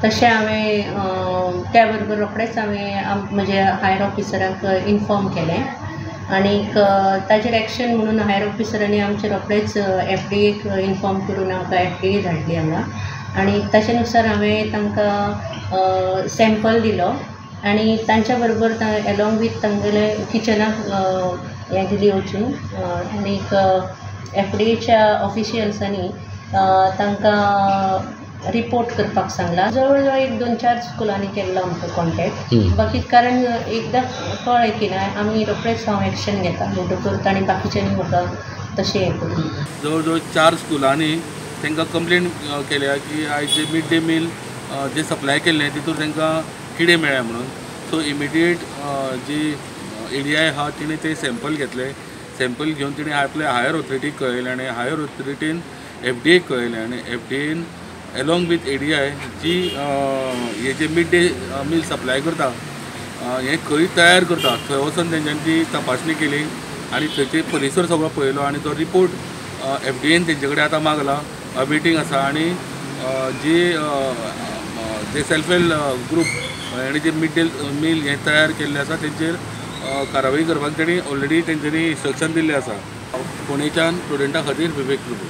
तशें हांवें त्या बरोबर रोखडेंच हांवें म्हज्या हायर ऑफिसराक इन्फॉर्म केलें आनीक ताजेर एक्शन म्हणून हायर ऑफिसरांनी आमचे रोखडेच एफ डी एक इन्फॉर्म करून आमकां एफ डी ए धाडली हांगा आनी ताचे नुसार हांवें तांकां सॅम्पल दिलो आनी तांच्या बरोबर एलोंग वीथ तांगेले किचनाक हें दिली वचून आनीक एफ डी एच्या ऑफिशियल्सांनी तांकां रिपोर्ट करपाक सांगला. जवळ जवळ एक 2-4 स्कुलांनी केल्लो आमकां कॉन्टेक्ट. बाकी कारण एकदां कळ्ळें की ना आमी रोखडेच हांव एक्शन घेता म्हणटकूच तांणी बाकीच्यांनी म्हाका तशें हें करून दिलें. जवळ जवळ 4 स्कुलांनी तांकां कंप्लेन केल्या की आयज जे मिड डे मील जे सप्लाय केल्लें तितून तांकां किडे मेळ्ळे म्हणून. सो इमिडिएट जी एडीआय आहा तिणें ते सॅम्पल घेतले. सॅम्पल घेवन तिणें आपल्या हायर ऑथॉरिटीक कळयलें आनी हायर ऑथॉरिटीन एफ डी एक कळयलें आनी F D N along with ADI जी हे जे मिड डे मील सप्लाय करता हें खंय तयार करता थंय वचून तेंच्यांनी ती तपासणी केली आनी थंयचे परिसर सगळो पळयलो आनी तो रिपोर्ट एफ डी एन तेंचे कडेन आतां मागला. मिटींग आसा आनी जी जे सेल्फ हेल्प ग्रूप आनी जे मिड डे मील हें तयार केल्लें आसा तेंचेर कारवाई करपाक तेणी ऑलरेडी तेंच्यांनी इन्स्ट्रक्शन दिल्लें आसा. पुणेच्यान प्रुडंटा खातीर विवेक प्रभू.